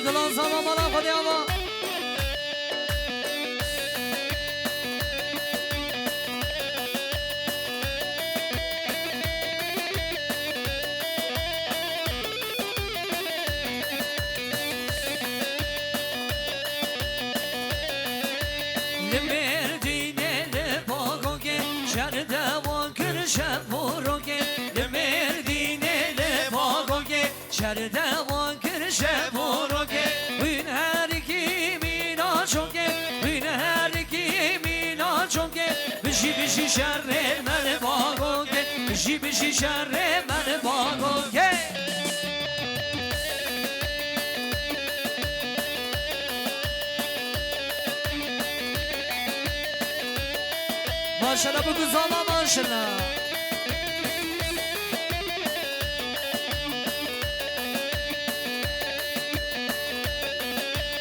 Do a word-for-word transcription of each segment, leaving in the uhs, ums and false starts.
Dilan zama mala xwe de ava. Li Mêrdînê li Bagogê şer dewan kir şev û rokê. Li Mêrdînê li Bagogê şer dewan kir şev û rokê. Wîn her kî mîna çokê, wîn her kî mîna çokê. Bijî bijî şerê me li Bagogê, bijî bijî şerê me li Bagogê. Maşallah, bu güzala maşallah.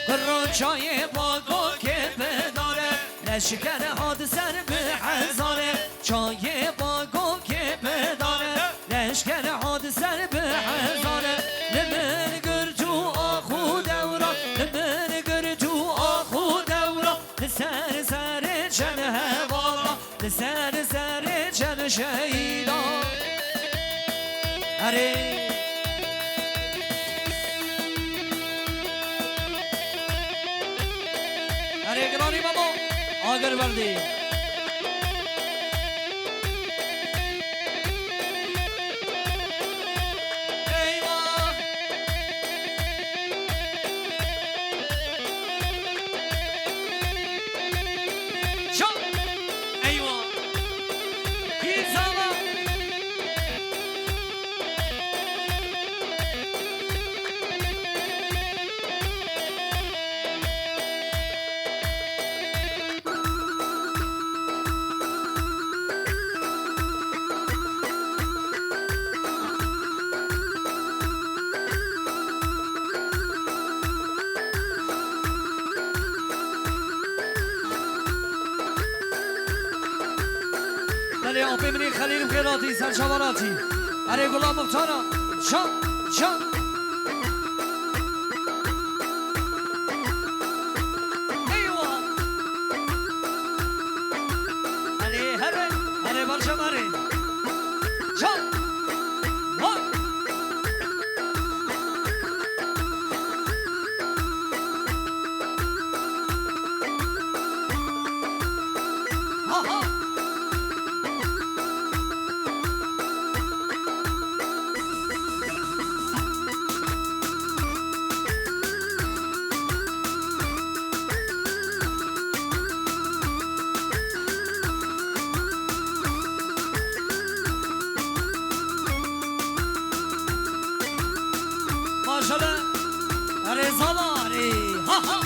Kuro çayê Bagogê bedare, leşker hat ser bi hezare. Çayê Bagogê bedare, leşker hat ser bi hezare. Li min girt û ax û dewra, li min girt û ax û dewra. Li ser serê çend hevala, li ser serê çend şehîda. Erê. Erê giranî Memo, agir verdî. Eyvah! Şo! Eyvah! Hîzama! Belê apê min ê Xelîl bi xêr hatî, ser çava ratî. Erê gula muxtara. Can, can. Eywa. Erê here, erê berjem erê. Can. Vay. Maşallah. Erê zala, erê. Ha, ha.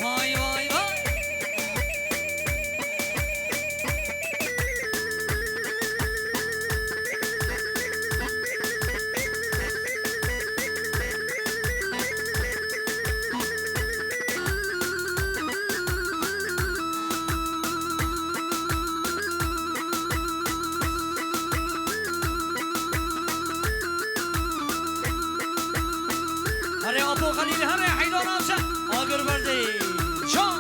Vay, vay, vay. Herê Apo Xelîl, herê Heyda Navşe, agir verdê. Can.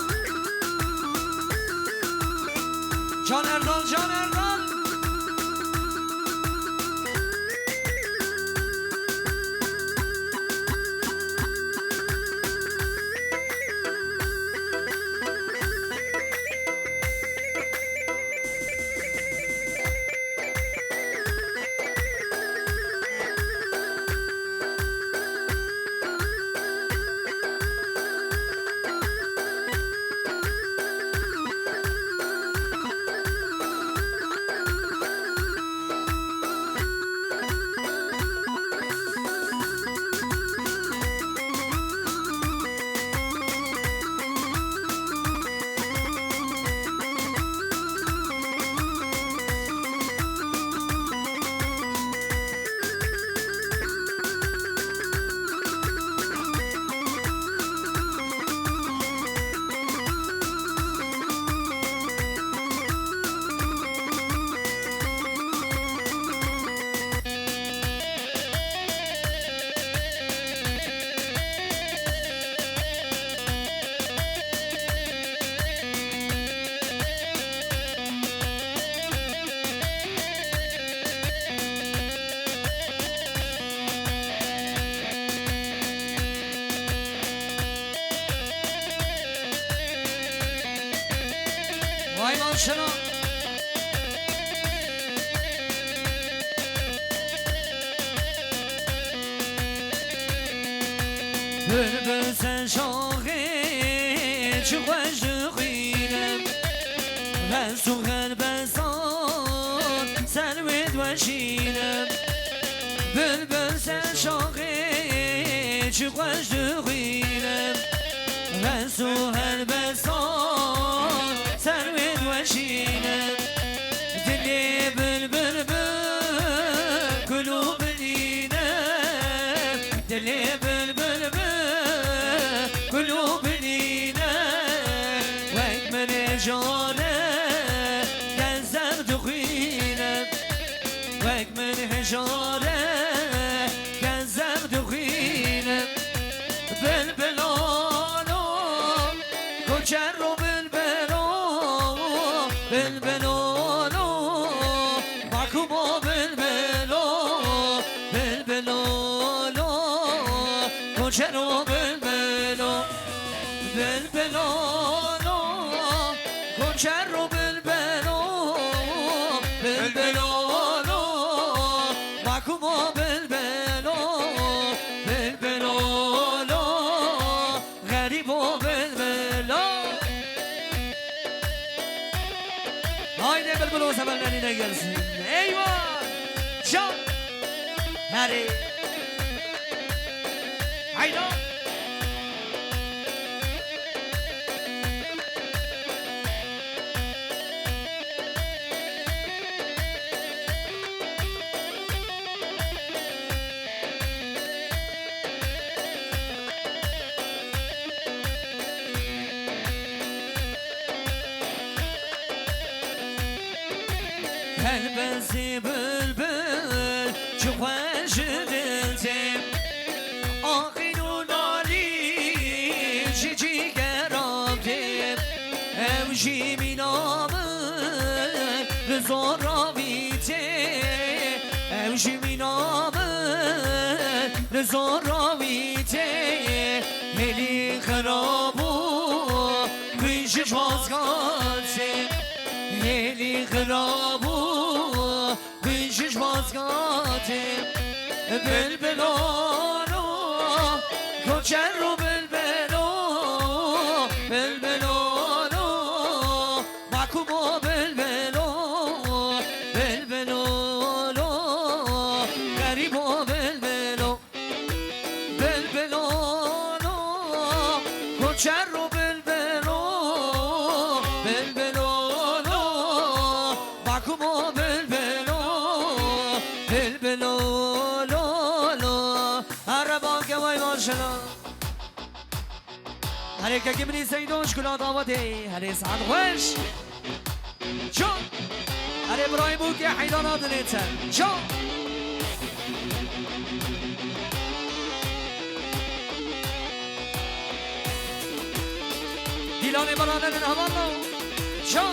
Can Erdal, Can Erdal. Şino. Bülbül sen şaxê çi xweş dixwîne, xes û xelbesan ser wê diweşîne. Bülbül sen şaxê çi xweş dixwîne, xes û helbesan ser wê diweşîne. Dilê bülbül bi gul û bilîne, dilê bülbül bi gul û bilîne. Wek min hejare kezeb dixwîne. Wek min hejare kezeb dixwîne. Bilbilano, koçero bilbilo, bilbilano, bakumo bilbilo, bilbilano, koçero bilbilo. Bilbilano, koçero bilbilo, bilbilano, bakumo bilbilo, bilbilano, xerîbo bilbilo. Haydi bilbilo sevenlerine gelsin. Eyvah! Can! Hadi! Haydi! Helbestî bilbil çi xweş dil tê. Axîn û nalîn ji cîgera tê. Ew jî mîna min li zoravî tê. Ew jî mîna min li zoravî tê. Hêlî xirab û Bin ji vazgatê, hêlî xirab û bin ji vazgatê. Bilbilano, koçero bilbilo, bilbilano, bakumo bilbilo, bilbilano, xerîbo bilbilo. Bilbilano, koçero bilbilo, bilbilano, bakumo bilbilo, bilbilano. Here bake vay maşallah. Here kekê min î Seydo ji gula dawetê. Here saet xweş. Ço. Erê birayê bû ke heyran nadinê te. Ço. Dîlanê bira nedin hevalno. Ço.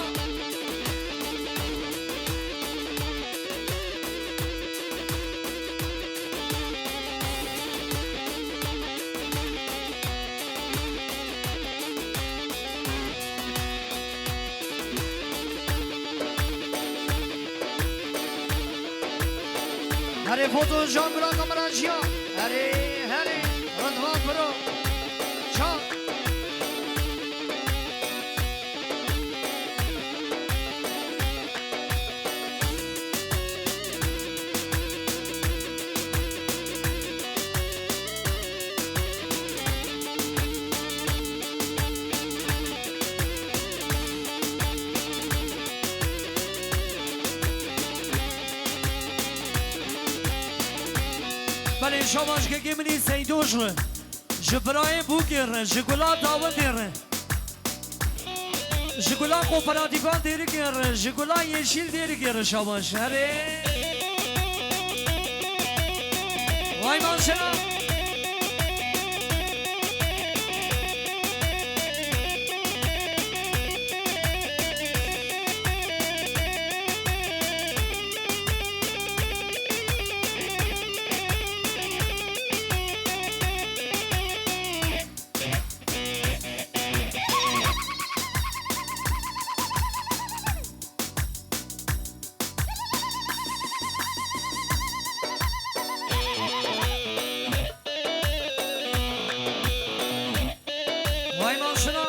Herê foto jan bira kamera jiya. Herê, herê. Rindvan biro. Çak. Belê, şabaş kekê min î Seydo ji, ji birayê Bûkê re, ji gula dawetê re. Ji gula kooperatîfa Dêrikê re, ji gula Yeşîl Dêrikê re şabaş. Herê. Vay maşallah. Eyvallah.